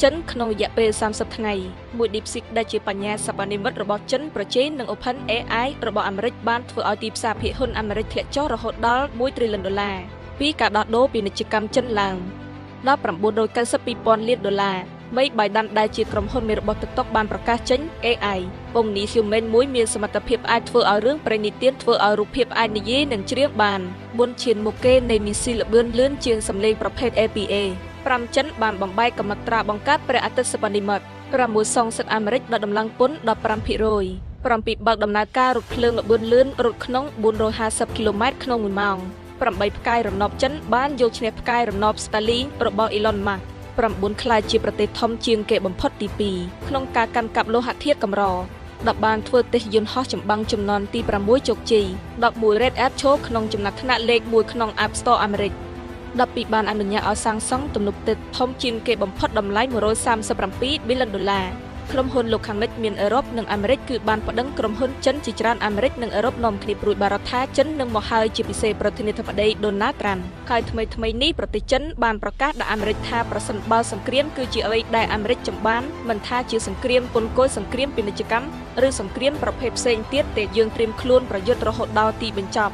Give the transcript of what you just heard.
ចិនក្នុងរយៈពេល30ថ្ងៃមួយ DeepSeek ដែលជាបញ្ញាសិប្បនិម្មិតរបស់ចិនប្រជែងនឹង OpenAI របស់អាមេរិកបានធ្វើឲ្យទីផ្សារភាគហ៊ុនអាមេរិកធ្លាក់ចុះរហូតដល់1 trillion ដុល្លារពីការដោះដូរពាណិជ្ជកម្មចិនឡើងដល់992ពាន់លានដុល្លារមីបៃដានដែលជាក្រុមហ៊ុនមេរបស់ TikTok បានប្រកាសចេញ AI ពងនី Human មួយមានសមត្ថភាពអាចធ្វើឲ្យរឿងព្រេងនិទានធ្វើឲ្យរូបភាពអាចនិយាយនិងច្រៀងបានបុនឈានមុខគេនៃមីស៊ីលល្បឿនលឿនជាងសំឡេងប្រភេទ APA 5ចិនបានបំបែកកំណត់ត្រាបង្កើតព្រះអាទិត្យសិប្បនិម្មិត6សងសឹកអាមេរិកដល់ដំឡើងពន្ធ15% 7បើកដំណើរការរថភ្លើងល្បឿនលឿនរត់ក្នុង450គីឡូម៉ែត្រក្នុង1ម៉ោង8ផ្កាយរណបចិនបានយកឈ្នះផ្កាយរណប Starlink របស់ Elon Musk 9ក្លាយជាប្រទេសធំជាងគេបំផុតទី2ក្នុងការកាន់កាប់លោហៈធាតុកម្រ10បានធ្វើទេសយន្តហោះចម្បាំងចំនួនទី6ជោគជ័យ11 Red App ឈរក្នុងចំណាត់ថ្នាក់លេខ1ក្នុង App Store អាមេរិក12បានអនុញ្ញាតឲ្យសាងសង់ទំនប់ទឹកធំជាងគេបំផុតតម្លៃ137ប៊ីលានដុល្លារក្រុមហ៊ុនលោកខាងលិចមានអឺរ៉ុបនិងអាមេរិកគឺបានប្តឹងក្រុមហ៊ុនចិនជាច្រើនអាមេរិកនិងអឺរ៉ុបនាំគ្នាព្រួយបារម្ភថាចិននឹងមកហើយជាពិសេសប្រធានាធិបតីដូណាល់ត្រាំហើយថ្មីៗនេះប្រទេសចិនបានប្រកាសដល់អាមេរិកថាប្រសិនបើសង្គ្រាមគឺជាអ្វីដែលអាមេរិកចំបានមិនថាជាសង្គ្រាមពន្ធគយសង្គ្រាមពាណិជ្ជកម្មឬសង្គ្រាមប្រភេទផ្សេងទៀតទេយើងត្រៀមខ្លួនប្រយុទ្ធរហូតដល់ទីបញ្ចប់